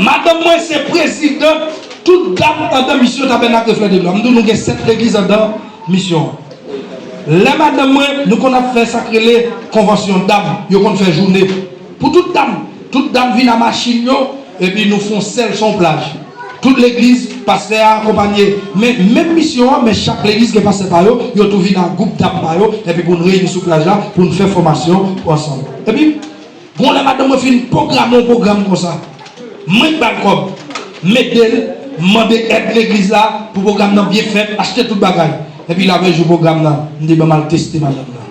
Madanm mwen se prezidan tout dam anndan misyon Tabènak Reflè de Glwa. M di w nou gen sèt legliz anndan misyon an. Lè madanm mwen, nou konn ap fè sa k rele konvansyon dam, yo konn fè jounen. Pou tout dam, tout dam vin a machin yo, epi nou fè yon sèl, se yon plaj. Tout legliz, pastè a akonpanye, men menm misyon an, men chak legliz gen pastè pa yo, yo tou vin a gwoup dam pa yo, epi pou n reyini sou plaj la, pou n fè fòmasyon ansanm. Epi, gon lè madanm mwen fin pwograme yon pwogram konsa. Mwen k ba l kòb, m ede l, m mande èd legliz la pou pwogram nan byen fèt, achte tout bagay. Epi lavèy jou pwogram nan, m di ban m al teste madanm nan.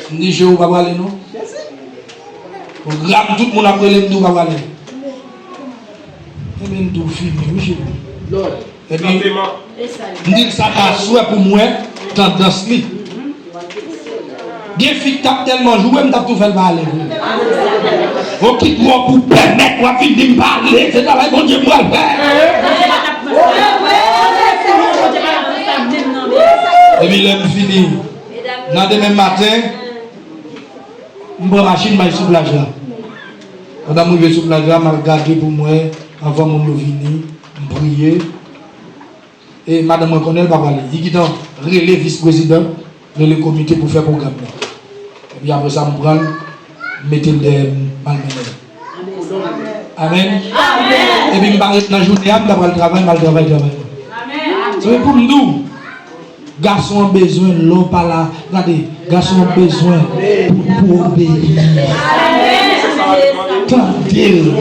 M di cheri, ou pa prale non. Pwogram tout moun ap rele m di ou pa prale. Ebyen m di w fini wi cheri. Epi m di l sa pa swè pou m wè tandans li. Gen fi k t ap tèlman joure m t ap tou fè l pa ale vre. Ou kit wòb ou pèmèt w ap vin di m pa ale, se travay Bondye m pral fè. Epi lè m fini, nan demen maten, m pran machin m al sou plaj la. Pandan m rive sou plaj la, m al gade pou m wè anvan moun yo vini, m priye. E madanm mwen konnen l pa prale. Li gentan rele vis prezidan, rele komite pou fè pwogram nan. Epi apre sa, m pran l, m mete l dèyè m, m al mennen l. Amèn. Epi m pa ret nan jounen an, m ta pral travay, m al travay, travay. Se pou m di w, gason an bezwen lè w pa la. Gade, gason an bezwen pou, pou obeyi. Tande l.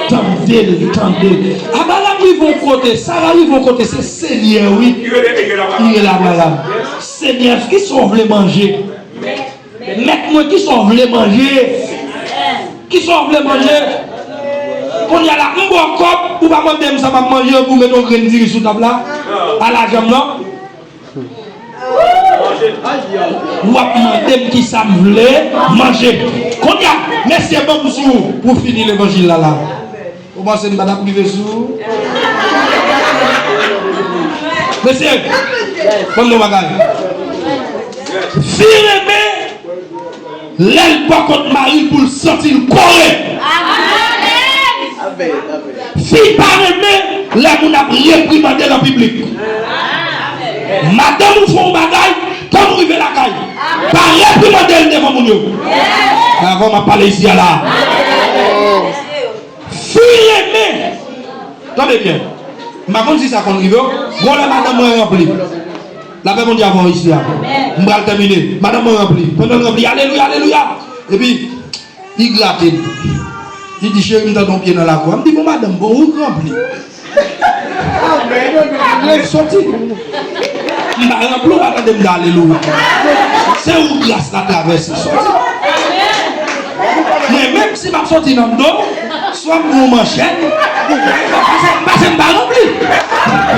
Tande l, tande l. Abraham rive yon kote, Sara rive yon kote, se Senyè, wi. Li rele Abraham. Senyè, kisa w vle manje? Mèt mwen, kisa w vle manje? Kisa w vle manje? Kounye a la, m ba w kòb, ou pa mande m sa m ap manje, pou w mete yon grenn diri sou tab la? A lajan m nan? W ap mande m kisa m vle manje. Kounye a, mesye, ban m sou pou fini levanjil la la. Ou panse m pa t ap rive sou ou? Mesye, ban m yon bagay. Fi renmen lè l bò kot mari l pou l santi l kore. Fi pa renmen lè moun ap reprimande l an piblik. Madanm ou fè yon bagay, tann ou rive lakay, pa reprimande l devan moun yo. Avan m ap pale isi a la. Fi renmen. Tande byen. M pa konn si sa konn rive w. Gon lè madanm mwen ranpli. Lapè Bondye avè w isi a. M pral tèmine. Madanm mwen ranpli. Pandan l ranpli, alelouya, alelouya. Epi, li grate m. Li di, cheri, m tande yon pye nan lakou a. M di, bon, madanm, bon, ou k ranpli. Lè l soti. M pa ranpli w pa tande m di alelouya. Se ou gras la travèse soti. Mwen menm si m ap soti nan do, swa m pran yon manchèt, pase, pase m pa ranpli.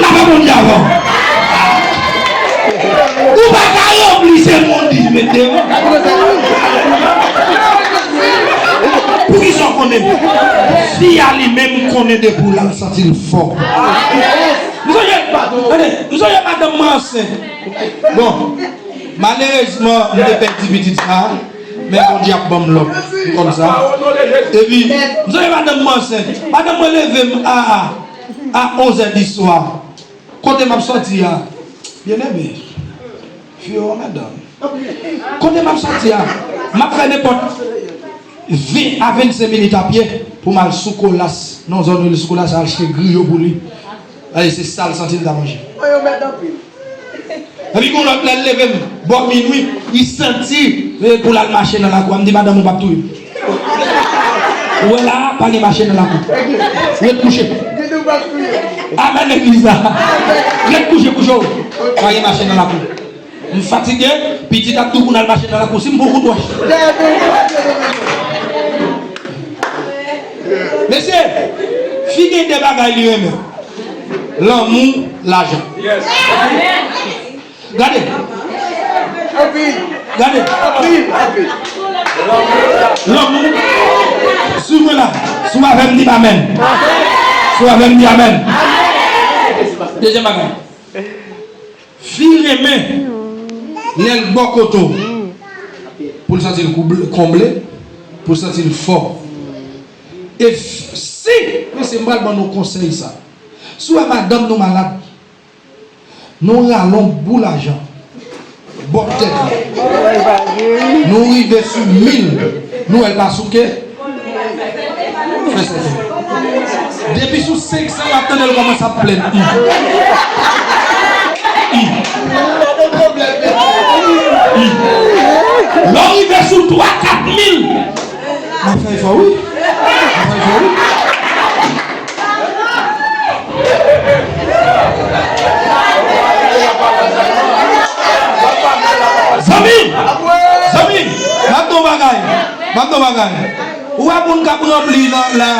Lapè Bondye avè w. Ou pa ka ranpli, se moun li mete w. Poukisa w konnen? Fi a li menm konnen depi w la, l santi l fò. M sonje, tande, m sonje madanm mwen ansent. Bon, malerezman, m te pèdi pitit sa, men Bondye ap ban m lòt. M konn sa. Epi, m sonje madanm mwen ansent. Madanm mwen leve m a A onz è di swa, kote m ap sòti a, byeneme, fi yo, medam, kote m ap sòti a, m ap fè nenpòt ven a vennsenk minit a pye pou m al sou Kolas, nan zòn rele sou Kolas, al achte griyo pou li. Ay, se sa l santi l ta manje. Mwen yo mèt anpil. Epi gon lòt lè l leve m bò minwi, li santi, eh, pou l al mache nan lakou a. M di, "Madanm, ou p ap touye m." Ou wè la, pa gen mache nan lakou. Ret kouche. Amèn, legliz la. Ret kouche, kouche w. Pa gen mache nan lakou. M fatige, pitit ap di w pou n al mache nan lakou. Si m pran kout wòch. Mesye, fi gen de bagay li renmen. Lanmou, lajan. Gade. Gade. Lanmou. Swiv mwen la. Si w avè m, di m amèn. Si w avè m, di amèn. Dezyèm bagay. Fi renmen lè l bò kote w pou l santi l kouble-, konble, pou l santi l fò. E f-, si, mesye, m pral ban nou konsèy sa. Si w wè madanm nou malad, nou rale yon boul lajan bò tèt li. Nou rive sou mil, nou wè l pa souke. Fè sèten. Depi sou senk san, w ap tande l kòmanse ap plenn. I. I. I. Lè w rive sou twa, kat mil, m ap fè efò, wi. M ap fè efò, wi. Zanmi, zanmi, m ap di w bagay, m ap di w bagay. Ou wè moun k ap ranpli nan la,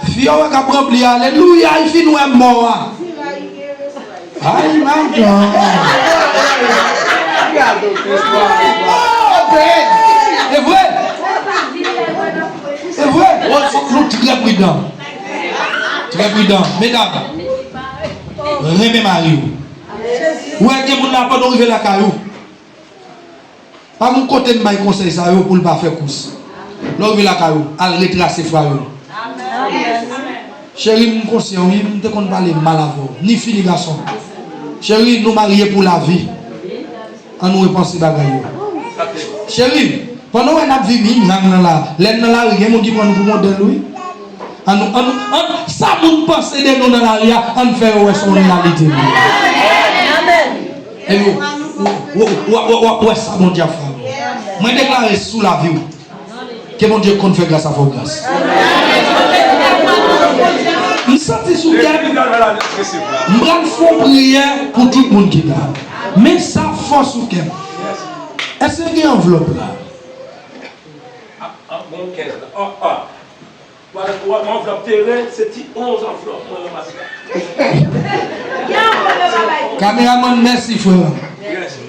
fi a wè k ap ranpli, alelouya, li fin wè mò a. Ay, madanm. E vre. E vre. Fòk nou trè pridan. Trè pridan. Medam, renmen mari w. Ou wè gen moun la, pandan w rive lakay ou, pa gon kote m bay konsèy sa yo pou l pa fè kous. Lè w rive lakay ou, al retrase fwaye w. Cheri, m konsyan, wi, m te konn pale mal avè w, ni fi ni gason. Cheri, nou marye pou lavi. Ann nou repanse bagay yo. Cheri, pandan w wè n ap vini, nang nan la, lè n nan lari, gen moun ki pran nou pou modèl, wi. Ann nou, ann nou, ann, sa moun panse de nou nan lari a, ann fè yo wè se yon reyalite nou ye. Epi w, w, w, w, w, w ap wè sa Bondye ap fè avè w. Mwen deklare sou lavi w, ke Bondye konn fè gras a fè w gras. M santi sou kè m, m pral fè yon priyè pou tout moun ki la. Men sa fò sou kè m. Èske gen anvlòp la? Bon, kenz la. Anvlòp teren, se ti onz anvlòp mwen ranmase la. Kameramann, mèsi, frè. Mèsi.